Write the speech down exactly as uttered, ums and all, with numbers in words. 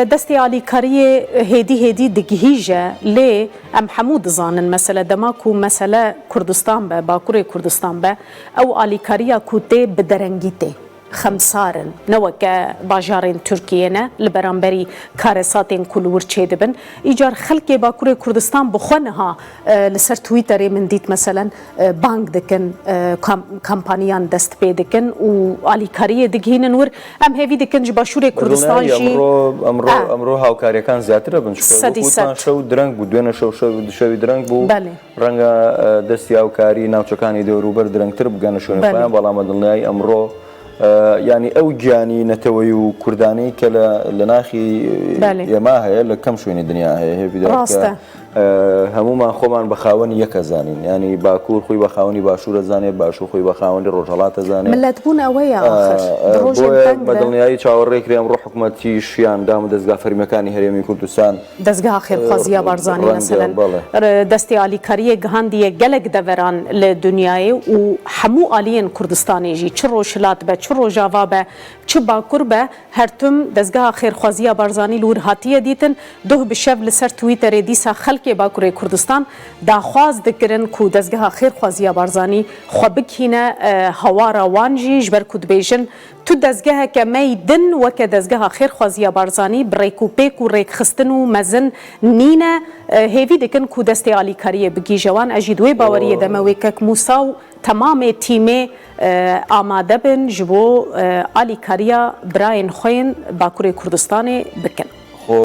Destê alîkariyê hêdî hêdî digihîje, lê em hemû dizanin, mesele dema ku mesele Kurdistan be, Bakurê Kurdistan be, ew alîkariya ku tê bi derengî tê. Xemsar in, ne weke bajarên Tirkiyê ne, li beramberî karesatên ku li wir çêdibin. Îcar xelkê Bakurê Kurdistan bi xwe niha, e, li ser Twitterê min dît, meselen, e, bang dikin, e, kam-, kampaniyan dest pê dikin û alîkariyê digihînin wir. Em hêvî dikin ji Başûrê Kurdistan jî. Emro, emro, Ah. emro hawkariyەکان زیاتر دەبن. Sedî sed. Şew direng bû, دوێنێ شەو، شەو، شەوی درەنگ بوو. Belê. ڕەنگە، ئە، دەستی هاوکاری ناوچەکانی دەوروبەر درەنگتر بگەنە شوێنی خۆیان، بەڵام بە دڵنیایی ئەمڕۆ، ئە، یعنی ئەو گیانی نەتەوەی و کوردانەی کە لە، لە ناخی ئێمە هەیە، لە کەم شوێنی دنیا هەیە. هێوی دەکە، ئە، هەمومان خۆمان بە خاوەنی یەکە زانین. یعنی باکوور خۆی بە خاوەنی باشوورە زانێت، باشوور خۆی بە خاوەنی ڕۆژهەڵاتە زانێت. ملەتبوون ئەوەیە ئە، ئاخر. ئە، بۆیە بە دڵنیایی چاوەڕێکرێ ئەمڕۆ حکوومەتیشیان دام و دەستگا فەرمیەکانی هەرێمی کوردستان دەستگەها خێرخوازیە بارزانی، مەسەلەن، دەستی ئالیکارییە گەهاندیە گەلێک دەڤەران لە دنیایێ و هەموو ئالیێن کوردستانێ ژی، çi Rojhilat be, çi Rojava be, çi Bakur be, her tim dezgeha xêrxwaziya Barzanî li wir hatiye dîtin. Duh bi şev li ser Twitterê dîsa xelkê Bakurê Kurdistan daxwaz dikirin ku dezgeha xêrxwaziya Barzanî xwe bikîne, e, hawara wan jî, ji ber ku dibêjin, Tu dezgeheke me yî din weke dezgeha xêrxwaziya Barzanî bi rêk û pêk û rêkxistin û mezin nîne, e, hêvî dikin ku destê alîkariyê bigihîje wan. Ez jî di wê baweriyê de me wê kek Mûsa û temamê tîmê, e, amade bin ji bo, e, alîkariya birayên xwe yên Bakurê Kurdistanê bikin.